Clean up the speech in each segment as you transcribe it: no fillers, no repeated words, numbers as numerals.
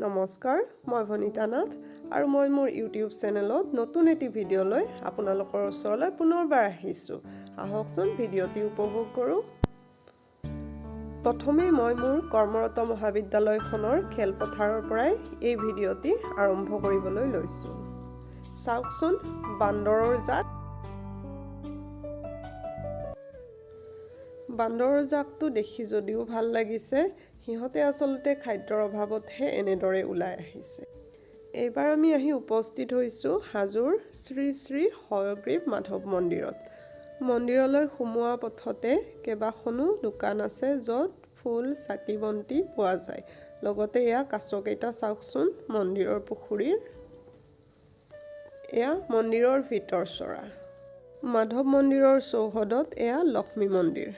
নমস্কাৰ, মই ভনিতা নাথ আৰু মই মোৰ ইউটিউব চেনেলত নতুন এটি ভিডিঅ' লৈ আপোনালোকৰ ওচৰলৈ পুনৰবাৰ আহিছোঁ। আহকচোন, ভিডিঅ'টি উপভোগ কৰোঁ। প্ৰথমেই মই মোৰ কৰ্মৰত মহাবিদ্যালয়খনৰ খেলপথাৰৰ পৰাই এই ভিডিঅ'টি আৰম্ভ কৰিবলৈ লৈছোঁ। চাওকচোন বান্দৰৰ জাক। বান্দৰৰ জাকটো দেখি যদিও ভাল লাগিছে, সিহঁতে আচলতে খাদ্যৰ অভাৱতহে এনেদৰে ওলাই আহিছে। এইবাৰ আমি আহি উপস্থিত হৈছোঁ হাজোৰ শ্ৰী শ্ৰী হয়গ্ৰীৱ মাধৱ মন্দিৰত। মন্দিৰলৈ সোমোৱা পথতে কেইবাখনো দোকান আছে, য'ত ফুল, চাকি বন্তি পোৱা যায়। লগতে এয়া কাছকেইটা চাওকচোন মন্দিৰৰ পুখুৰীৰ। এয়া মন্দিৰৰ ভিতৰ চৰা। মাধৱ মন্দিৰৰ চৌহদত এয়া লক্ষ্মী মন্দিৰ।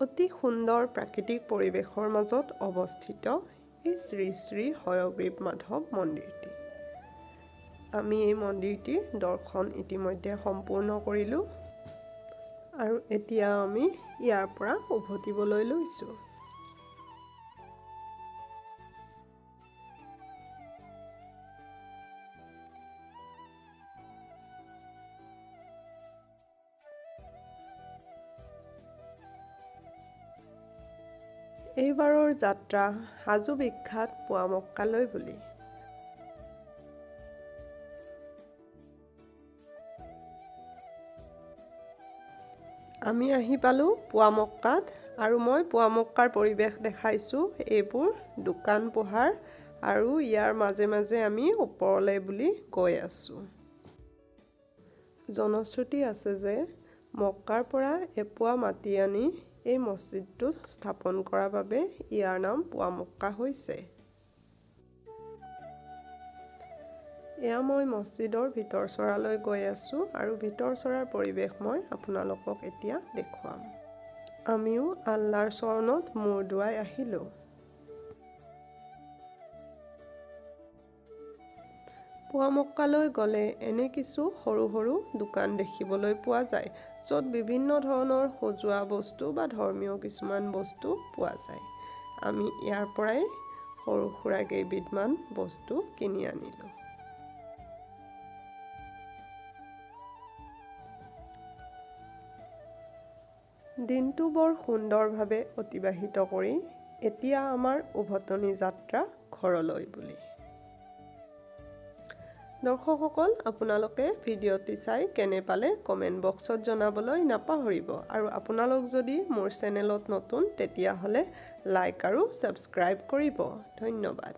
অতি সুন্দৰ প্ৰাকৃতিক পৰিৱেশৰ মাজত অৱস্থিত এই শ্ৰী শ্ৰী হয়গ্ৰীৱ মাধৱ মন্দিৰটি। আমি এই মন্দিৰটি দৰ্শন ইতিমধ্যে সম্পূৰ্ণ কৰিলোঁ আৰু এতিয়া আমি ইয়াৰ পৰা উভতিবলৈ লৈছোঁ। এইবাৰৰ যাত্ৰা হাজো বিখ্যাত পোৱামক্কালৈ বুলি। আমি আহি পালোঁ পোৱামক্কাত আৰু মই পোৱামক্কাৰ পৰিৱেশ দেখাইছোঁ। এইবোৰ দোকান পোহাৰ আৰু ইয়াৰ মাজে মাজে আমি ওপৰলৈ বুলি গৈ আছোঁ। জনশ্ৰুতি আছে যে মক্কাৰ পৰা এপোৱা মাটি আনি এই মছজিদটো স্থাপন কৰাৰ বাবে ইয়াৰ নাম পোৱামক্কা হৈছে। এয়া মই মছজিদৰ ভিতৰ চৰালৈ গৈ আছোঁ আৰু ভিতৰ চৰাৰ পৰিৱেশ মই আপোনালোকক এতিয়া দেখুৱাম। আমিও আল্লাহৰ চৰণত মূৰ দোৱাই আহিলোঁ। পোৱামক্কালৈ গ'লে এনে কিছু সৰু সৰু দোকান দেখিবলৈ পোৱা যায়, য'ত বিভিন্ন ধৰণৰ সজোৱা বস্তু বা ধৰ্মীয় কিছুমান বস্তু পোৱা যায়। আমি ইয়াৰ পৰাই সৰু সুৰা কেইবিধমান বস্তু কিনি আনিলোঁ। দিনটো বৰ সুন্দৰভাৱে অতিবাহিত কৰি এতিয়া আমাৰ উভতনি যাত্ৰা ঘৰলৈ বুলি। দৰ্শকসকল, আপোনালোকে ভিডিঅ'টি চাই কেনে পালে কমেণ্ট বক্সত জনাবলৈ নাপাহৰিব আৰু আপোনালোক যদি মোৰ চেনেলত নতুন তেতিয়াহ'লে লাইক আৰু ছাবস্ক্ৰাইব কৰিব। ধন্যবাদ।